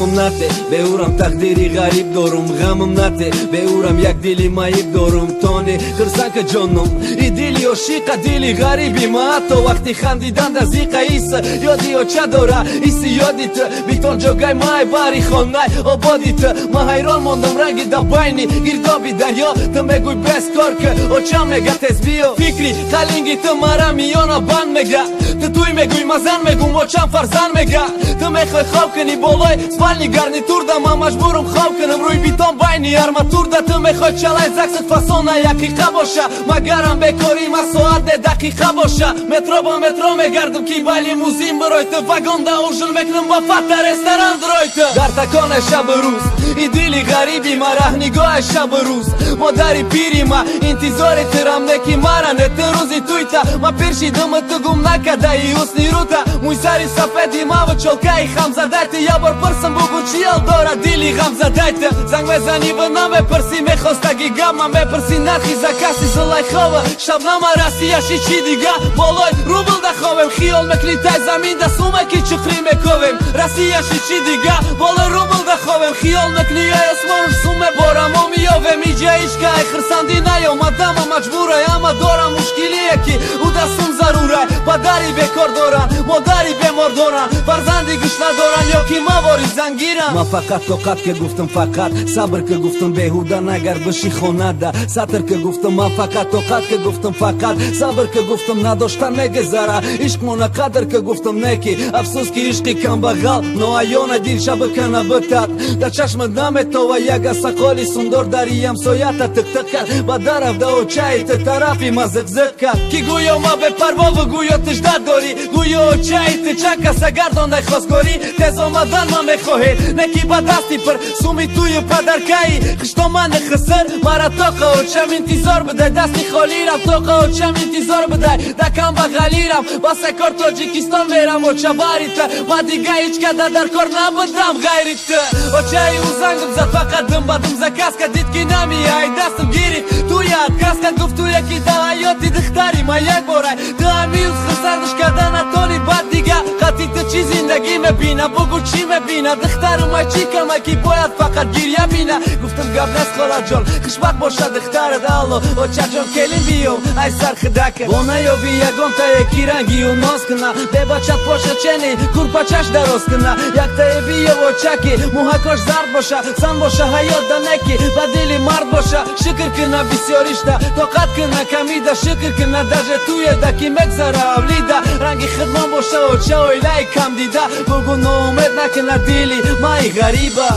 Ғамам нате, беурам тақдири ғариб дорум. Ғамам нате, беурам як дили маиб дорум. Тони хирсанка ҷоном, и дили ошиқа, дили ғариби ма ҳатто вақти хандидан да зиқа иса ёди оча дора, иси ёди ту битон ҷогай май бари хонай ободи ту. Ма ҳайрон мондам, ранги да байни гирдоби дарё. Ту мегӯй бескор ки очам мега тез биё. Фикри қалинги ту мара миёна банд мега. Ту туй мегӯй, ма зан мегӯм, очам фарзанд мега. Ту мехоҳӣ хоб кунӣ болои спальни гарнитурда, ман маҷбурум хоб кунам рӯи битон байни арматурда. Ту мехоҳӣ чалай заксат фасона яқиқа боша, магарам бекорӣ ма соат не дақиқа боша. Метро ба метро мегардам, ки ба лимузин бирой ту, вагонда ужин мекунам, ба фата ресторан дурой ту. Дар таконе шабу рӯз и дили ғариби ма, раҳнигоҳи шабу рӯз модари пири ма интизори тирам, не ки мара не ту рӯзи туйта. Ма пир шидуму ту гум накардаи ҳусни рута, мӯйсари сафеди маву чолкаи хамзадай ту. Я бор пурсам, бугӯ, чӣ ҳол дорад дили ғамзадай ту? Занг мезанӣ ва намепурсӣ мехостаги гап, ман мепурсӣ нархи закаси Зулайхова, Шабнама, Россияши, чӣ дига. Болои рубл да ховем, хиёл мекунӣ тай замин да сумаки чуқрӣ мековем. Россияши, чӣ дига, болои рубл да ховем, хиёл мекунӣ ай осмону сум меборам, мо меёвем. Иҷа ишка ай хирсандӣ наёмадама, маҷбурай, ама дорам мушкилие ки ӯ да сум зарурай. Падари бекор доранд, модари бемор доранд, фарзанди гӯш надоранд ё ки мавори зангиранд. Ман фақат тоқат ки гуфтам, фақат сабр ки гуфтам, беҳуда нагард биши хонада сатр ки гуфтам. Ман фақат тоқат ки гуфтам, фақат сабр ки гуфтам, надоштан мегузара, ишқмона қадр ки гуфтам. Неки афсӯс, ки ишқи камбағал ноаёна дил шабакана битад, дар чашмат наметова. Яга сақоли сундор дари ҳамсоята тиқтиқ кард, ба дараф да очаи ту тарафи ма зиқзиқ кард, ки гӯё ма бепарвову гӯё тиждат дорӣ, гӯё очаи ту чанд каса гардондай хосгорӣ. Тез омадан ма мехоҳед, не ки ба дасти пир суми тую падаркаи хиштомани хисир. Мара тоқа очам интизор бидай, дасти холирам, тоқа очам интизор бидай, да камбағалирам. Басе кор Тоҷикистон мерам, оча, бари ту ма дига ҳеҷ када дар кор набудам ғайри ту. Очаи ӯ зангам зад, фақат дим ба дим заказ кард, дид ки намеяй, дастам гирифт, туя отказ кард. Гуфт, туя ки да ҳаёти духтари ма як борай, ту ҳамиюз хирсандаш карда натони, баъд дига қати ту чӣ зиндагӣ мебина? Бугӯ, чӣ мебина духтарумай, чӣ камай, ки бояд фақат гирья бина? Гуфтам, гап нест, холаҷон, хушбахт бошад духтарат. Алло, очаҷон, келин биём, ай сархидака бо наёби ягонтае ки рангию ноз куна, бебачат боша, чени курпачаш дароз куна. Яктае биёв, очаки мӯҳакош зард боша, зан боша, ҳаёт да неки ба дили мард боша. Шукр куна бисёришта, тоқат куна камида, шукр куна даже туеда ки мегзара авлида. Ранги хидмон боша, оча, оилаи камдида. Бугӯ, ноумед накуна дили маи ғариба.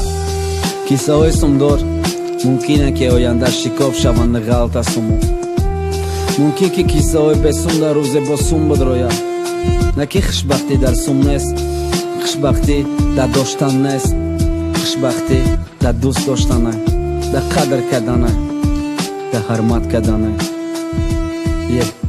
Кисаҳои сумдор мумкина ки оянда шикоф шаванд ғалта суму, мумкин ки кисаҳои бесум дар рӯзе бо сум бидрояд. На ки хушбахтӣ дар сум нест, хушбахтӣ дар доштан нест, хушбахтӣ дар дӯст доштана, дар қадр кардана, дар ҳурмат кардана е.